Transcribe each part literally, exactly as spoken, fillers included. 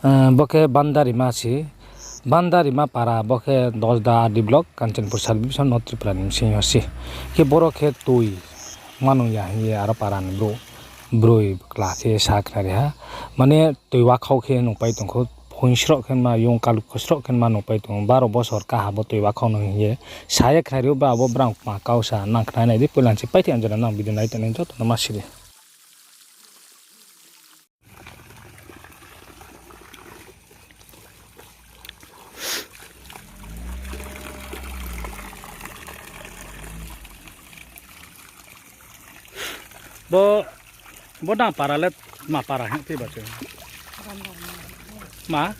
Bo khe Bandarima si, Bandarima para, bo khe Dosda R D block, Kanchanpur sub division, North Tripura ni bsing yo se. Khe boro khe toi manung ya hing ye aro para ni brouh broi kla khe sa khnari ha. Mane toi wakhau khe nungpai tong kho, phoing sroh khe ma, yong kalu sroh khe ma nungpai tong, baro bosor kaha bo toi wakhau no hing ye sa ye khnari ou, ba abo brang kma kau sa nang khnanai di, poila se paithai anjora nang video nai tongnai joto no ma siri. Bo, bo nang para le ma para hing phi ba se? Ma?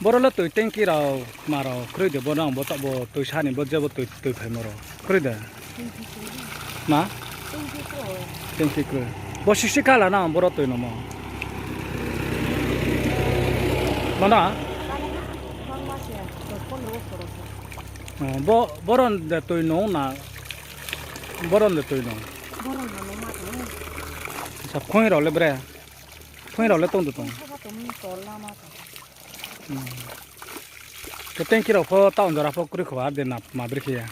Boro le toi tanki rao, ma rao kroi de, bo nang bo taoh bo toi sa ni bo je bo toi, toi phaimo rao kroi de? Ma? Tanki kroi. Bo sisi kala nang boro toi nomo? Mana? Bo, boron de toi nung na? Boron de toi nung? Sa phoing rao le bre? Phoing rao le tong de tong? Khe tanki rao pho taoh jora pho kroi kho ar de na ma bri khe ya?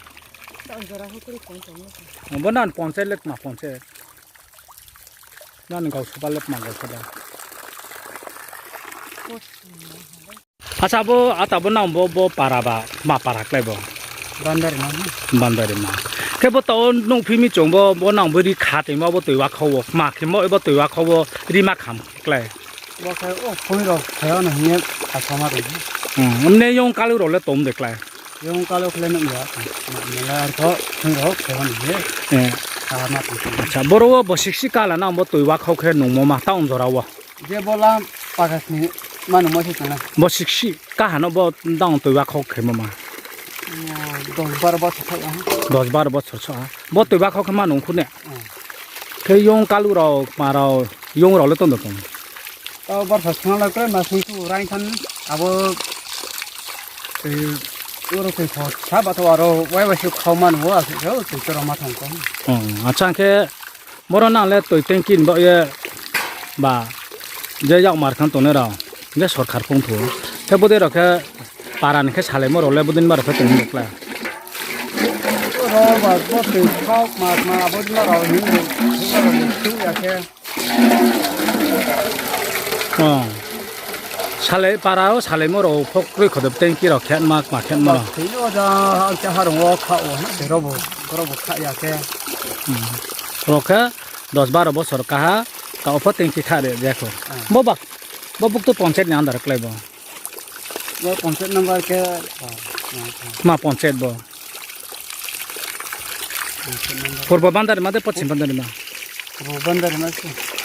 Bo nan ponchayat le tma ponchayat? Nan gaosoba le tma gaosoba? Acha, bo ata bo nang bo, bo para ba, ma para klái bo? Bandarima. Khe bo taoh nuhphi mi chung bo, bo nang bo ri kha tongmo bo toi wakhau wo, ma khemo bo toi wakhau wo ri ma kham klái. Bo khe o phoing rao khe ano hing ye kha sama tong. Mne yong kalu rao le tom de klái? Yong kalu khe le nuh ya, mane arpho phoing rao khe ano hing ye. Acha, boro wo bo siksi kala nang bo toi wakhau khe nungmo ma taoh jora wo? Je bo la pakha sni manungmo se tong na. Bo siksi kaha no bo nang toi wakhau khemo ma? Dos baro bosor so ha. Bo toi wakhau khe manung khu ne? Khe yong kalu rao, ma rao, yong rao le tong de tong? Tao barsa sna la kre ma sing su raing than abo, oro toi pho sa ba tho aro wai wai se khau man wo asuh se toi choro ma thang tong. Acha, khe boro nang le toi tanki ni baoh ye ba je yakmar khang tongnai rao, je sorkar phung thu. Khe bodei rao khe para ni khe salaimo rao le bodei ma rao khe tong de klái? Oro ba bo toi khau ma ma abo ma rao hing de, hing rao ni thu ya khe. Salai para wo salaimo rao pho kroi kho de, tanki rao khe ma kma khe ma rao. Thei o ja, ang cha harong wo kha wo, se rao bo, rao bo kha ya khe. Rao khe dos baro bosor kaha, taoh pho tanki kha ri ya kho. Bo bak, bo buktu ponchayat ni under klái bo? Bo ponchayat number khe, ma ponchayat bo? Purbo Bandarima de, Poschim Bandarima?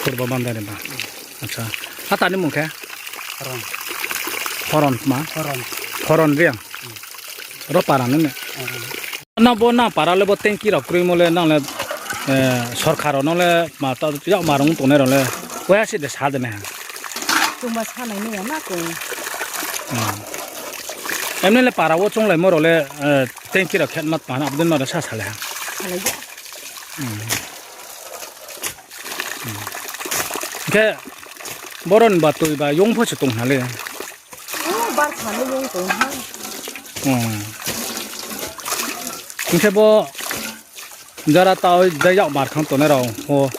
Purbo Bandarima. Acha. Ata ni mung khe? Horon ma? Horon Reang. Ro para ni ne? Nang bo nang para le bo tanki rao kroimo le nang le, sorkar rao no le ma ta yakmar ong tongnai rao le, waiha se de sa de nai ha? Chungba sanai nai ya na koi. Emni le para wo chounglaimo rao le, tanki rao khe ma tma hna, abo dei ma rao sa salai ha. Khe boro ni ba toi ba yong pho se tong hna le. Barsa no yong tong ha. Hing khe bo jara tao je yakmar khang tongnai rao pho,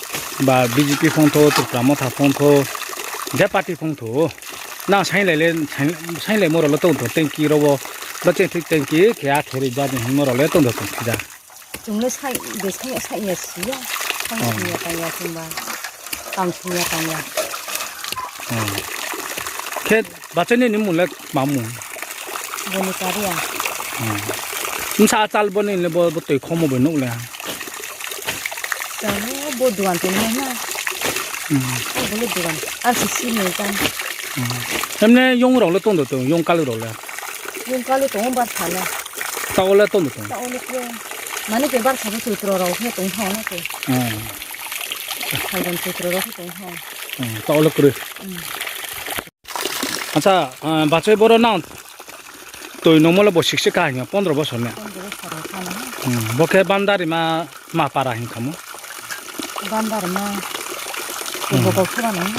ba B J P phung thou, Tripura Motha phung thou, je party phung thou, nang sainglai le, sainglaimo rao le tong tong tanki rao wo, ba cheng thik tanki khe a khe ri ja ni hingmo rao le tong tong tong si ja. Chung le sai, de sai, sai ya si ya. Tang sing ya tang ya chungba. Tang sing ya tang ya. Khe bachai ni ni mung le ma mung? Boni Karia. Bsa achal bo ni le bo, bo toi khomo bo nuh le. Bo dugan tong nai na. Bo le dugan. Ar si si ni tang. Emne yong rao le tong de tong, yong kalu rao le? Yong kalu tong o barsa le. Tao le tong de tong? Tao le khe. Mane khe barsa bo Choitro rao khe tong thao na khe. Phailon Choitro rao khe tong thao. Tao le kroi. Acha, bachai boro nang toi nungmo le bo siksi kaha hing ya, pondro bosor ni? Bo khe Bandarima ma para hing khamo? Bandarima. Bo kau sora nang.